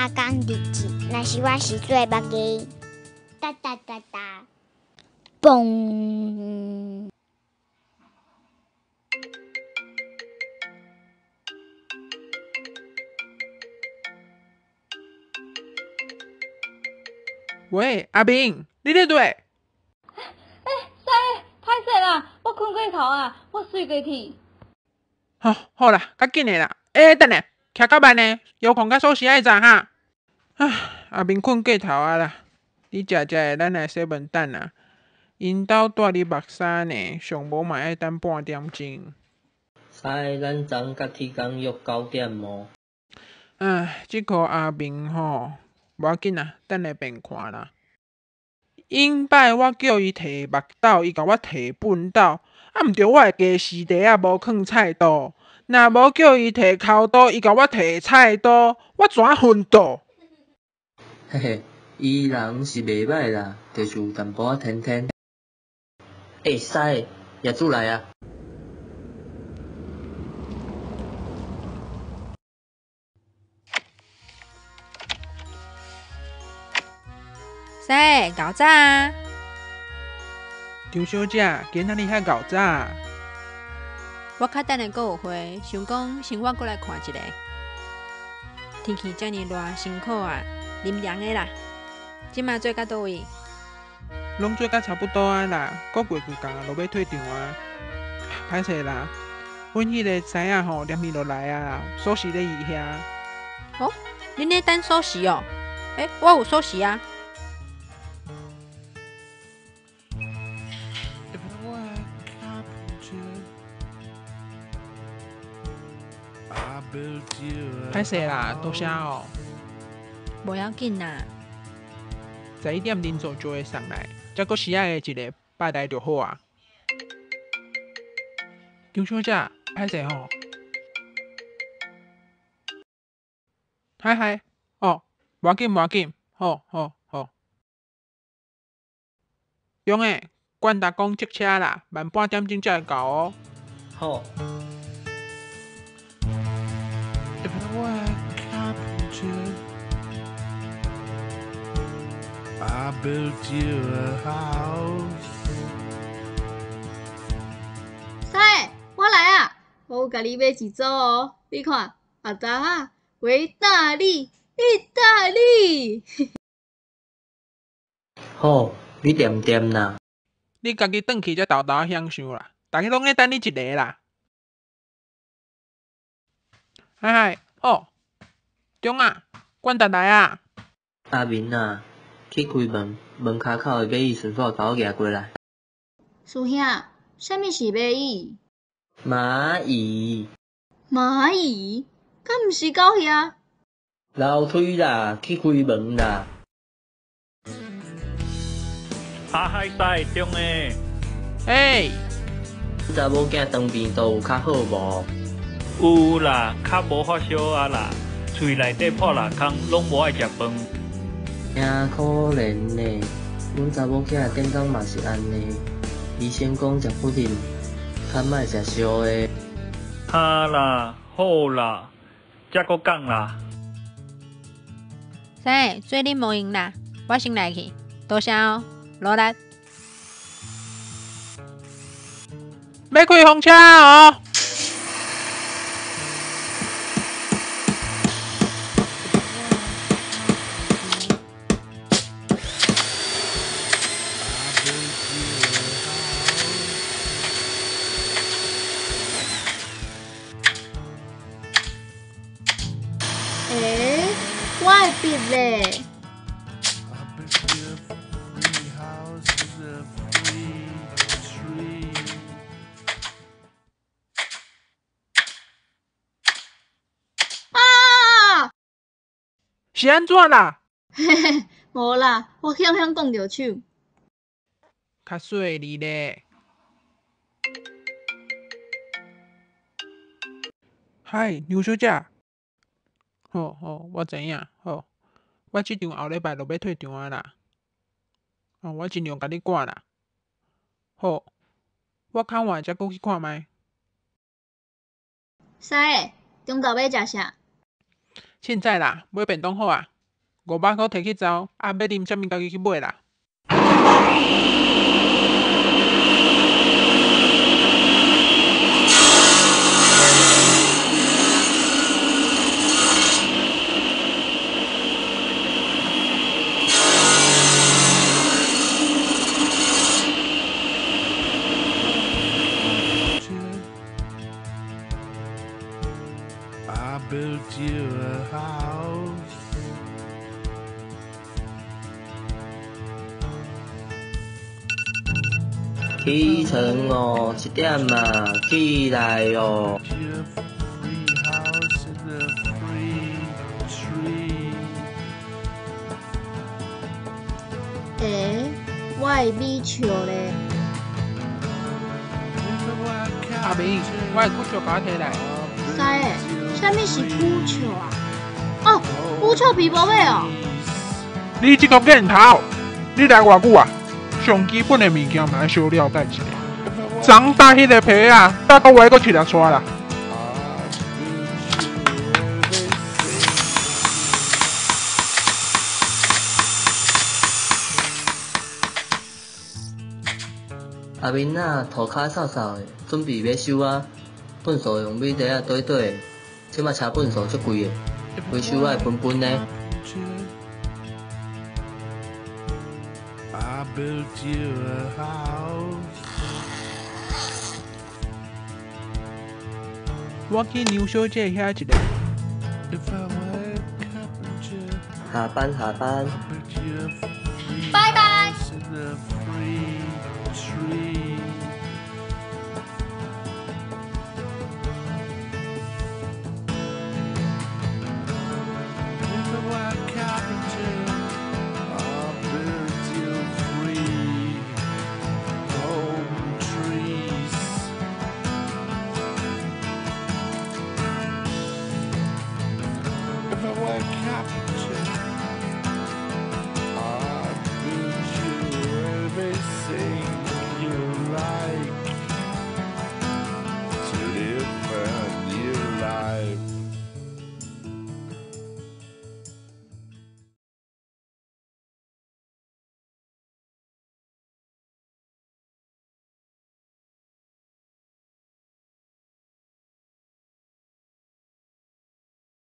三工日子，若是我是做目艺，哒哒哒哒，嘣！喂，阿明，你咧佗？欸，师，歹势啦，我睏过头啊，我睡过去。好，好啦，较紧的啦。欸，等下，徛较慢的，遥控佮锁匙爱怎哈？啊，阿明睏过头啊啦！你食食的，咱来 seven 等啊。𪜶兜蹛伫目衫呢，上无嘛爱等半点钟。师，咱昨佮铁工约9点哦。唉，这箍阿明吼，无要紧啦，等下便看啦。顶摆我叫伊提目斗，伊共我提畚斗，啊毋著我的鸡丝袋仔无囥菜刀，若无叫伊提剾刀，伊共我提菜刀，我怎昏倒？嘿嘿，伊人是袂䆀啦，就是有淡薄仔天天。欸，师，业主来啊！师，𠢕早啊！张小姐，今仔日遐𠢕早？我较等下阁有会，想讲先我阁来看一下。天气遮尔热，辛苦啊，啉凉的啦。这马做到佗位？拢做甲差不多啊啦，阁过几工就欲退场啊。歹势啦，阮彼个师仔吼连伊就来啊啦，锁匙咧伊遐。哦，恁咧等锁匙哦？欸，我有锁匙啊。歹势啦，多谢哦。无要紧啦。11点人数就会送来，才阁时仔的一个吧台就好啊。张小姐，歹势吼。嗨嗨，哦，无要紧无要紧，好好好。中的，管达讲塞车啦，慢半点钟才会到哦。好。师，我来啊！我有共你买一组哦，你看，阿达仔、维大利、意大利。好，你恬恬啦。你家己转去才沓沓仔享受啦，逐家拢咧等你一个啦。嗨嗨，哦，中啊，管达来啊。阿明啊，去开门，门跤口的马椅顺手共我举过来。师兄，啥物是马椅？蚂蚁。蚂蚁？敢毋是狗兄？楼梯啦，去开门啦。阿海师中的。欸。查某囝当病毒有较好无？有啦，较无发烧啊啦，喙内底破六空，拢无爱食饭。诚可怜呢，阮查某囝顶工嘛是按呢，医生讲食不啉，较莫食烧的。哈啦，好啦，才阁讲啦。师，做恁无闲啦，我先来去，多谢哦，努力。欲开风车哦！欸，我的笔咧？啊！是按怎啦？嘿嘿，无啦，我险险摃著手。较细腻咧。嗨，刘小姐。好好，我知影。好，我这场后礼拜就欲退场啊啦。哦，我尽量共你赶啦。好，我较晚才阁去看觅。师，中昼欲食啥？凊彩啦，买便当好啊。500箍提去走，啊，欲啉啥物家己去買啦。I built you a house. 起床哦，一点啊，起來哦。 Your free house in a free tree. 欸，我的米笑咧？阿明，我的骨笑共我提來。师的，啥物是骨笑啊？哦，骨笑皮无买哦。你這個瘾頭，你來偌久啊？上基本的物件嘛愛小了解一下。昨搭彼个皮仔，搭到月閣揤來带啦。阿明仔塗跤臭臭的，準備欲收啊。糞埽用米袋仔綴綴的，這馬車糞埽足貴的，回收愛分分呢。 I built you a house. 我去劉小姐遐一下。 If I were a carpenter, 下班下班。 I built you a free 拜拜。 house in a free tree.